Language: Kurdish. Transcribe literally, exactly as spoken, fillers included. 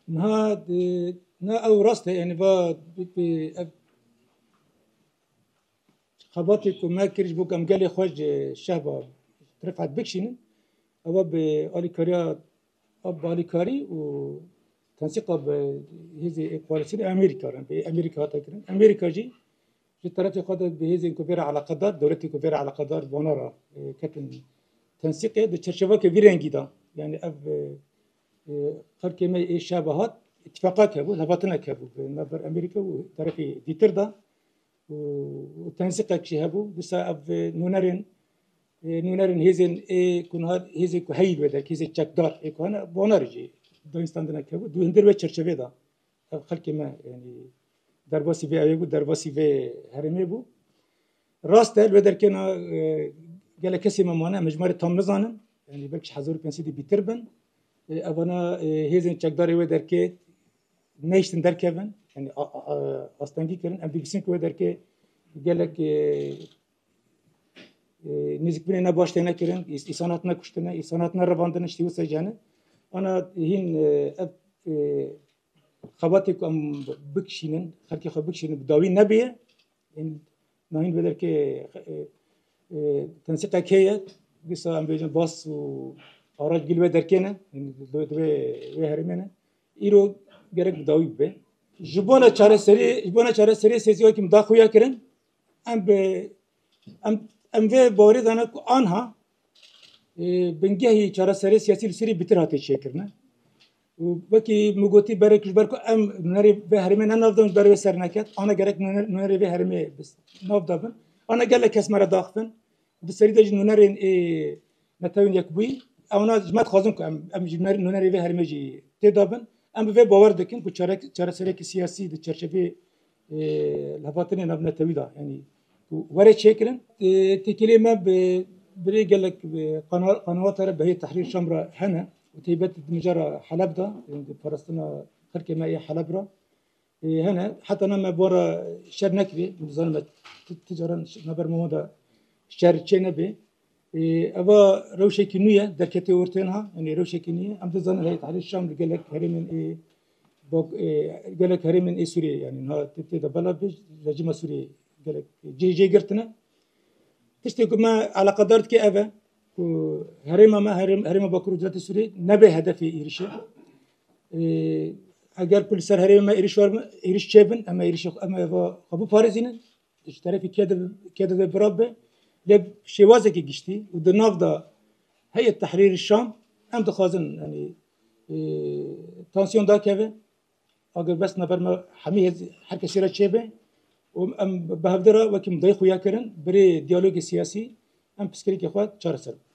Niha, e, na ew rast e, yani va bi, bi, ev xebatê ku me kir ji bo ku em gelê xwe ji şehba Rifat bikişînin, ewa bi alîkariya, bi alîkarî û tensîqa bi hêzê koalîsyonê Amerîka re, bi Amerîka hate kirin. Amerîka jî ji terefê xwe de bi hêzên ku vê re eleqedar, dewletê ku vê re eleqedar vana re, e, ketin tensîqê di çerçeveke vî rengî de. Yani ev, e, e, xelkê me ê şehba hat, îtîfaqak hebû, hevatinek hebû bi navber Amerîka û terefê dîtir de. û, û tensîqek jî hebû. Dîsa ev, e, nûnerên, e, nûnerên hêzên ê ku niha hêzê ku heyî wê derkê, hêzê çekdar ê ku hene, bonar jî dayînstandinek hebû. Di hundir wê çerçevê de ev xelkê me, yani derbasî vê evê bû, derbasî vê herêmê bû. Rast e, li wê derkê na, e, gelek kesê me mane, em hejmarê tam nizanin. Yani belkî ji hezar û pênc sedî bîtir bin. E, evana, e, hêzên çekdarê wê derkê nehiştin derkevin, yani a, a, a, astengî kirin. Em dibîsin ku wê derkê gelek, e, e, nêzîkbûnê ne baş têne kirin, îs-, îsan hatine kuştine, îsan hatine revandine, ştî wisa jî hene. Ana hîn, e, ev, e, xebatê ku em bikişînin, xelkê xwe bikişînin, bi dawî nebiye. Ên nahîn vê derkê, e, e, tensîqek heye, dîsa em bêjin bas û arac gil wê derkê ne, ên di, di wê, wê herêmê ne. Îro gerek bi dawî bibe. Ji bona çareserî, ji bona çareserî siyasî wekî min da xuya kirin, em bi, em, em vê bawerê dane ku anha, e, bingehî çareserê siyasî li Sûriyê bitir hate çêkirine. Û wekî min gotî berek ji ber ku em nûnerê vê herêmê ne nav dan ji ber wê ser neket, ana gerek nûner-, nûnerê vê herêmê bi s-, nav da bin. Ana gelek kes me re daxivin. Di serî de jî nûnerên ê Netewên Yekbûyî, ewna ji me dixwazin ku em, em ji nûner-, nûnerê vê herêmê jî tê da bin. Em bi vê bawer dikin ku çarek-, çaresereke siyasî di çerçevê, e, lihevhatinê navnetewî de, yanî ku were çêkirin. E, têkilê me bi birê gelek, e, qana-, qanawata re bi heyê Tehrîr Şam re hene û taybet di mijara Heleb de, yanî di parastina xelkê me yê Heleb re, e, hene. Heta na me bo re şer nekirî, em dizanin me ti, ti caran ş-, navber me de şer çê nebê. E, eva rewşekî nû ye, derketê ortê niha, yanî rewşekî nû ye. Em dizanin heyê Tehrîr Şam li gelek herêmên ê bak, e, gelek herêmên ê Sûriyê, yanî niha tê, tê de bela bê, rejîma Sûriyê gelek cihê jê girtine. Tiştê ku me eleqedar dike ev e, ku herêma me, herêm-, herêma Bakur û Rojhilatê Sûriyê nebe hedefê êrişê. E, eger ku li ser herêma me êriş war-, êriş çêbin, em ê êrişê xwe, em ê eva xwe biparêzînin. Ji terefî kê de, kê de vê bira be, lê şêwazekî giştî û di nav de heyet Tehrîrî Şam, em dixwazin, yanî, e, tansiyon dakeve, agirbest navber me hemî hêz-, her kesî re çêbe û em bi hevdira wekî min dayê xuya kirin, birê diyalogê siyasî em pirsgirêkê xwe çareser bikin.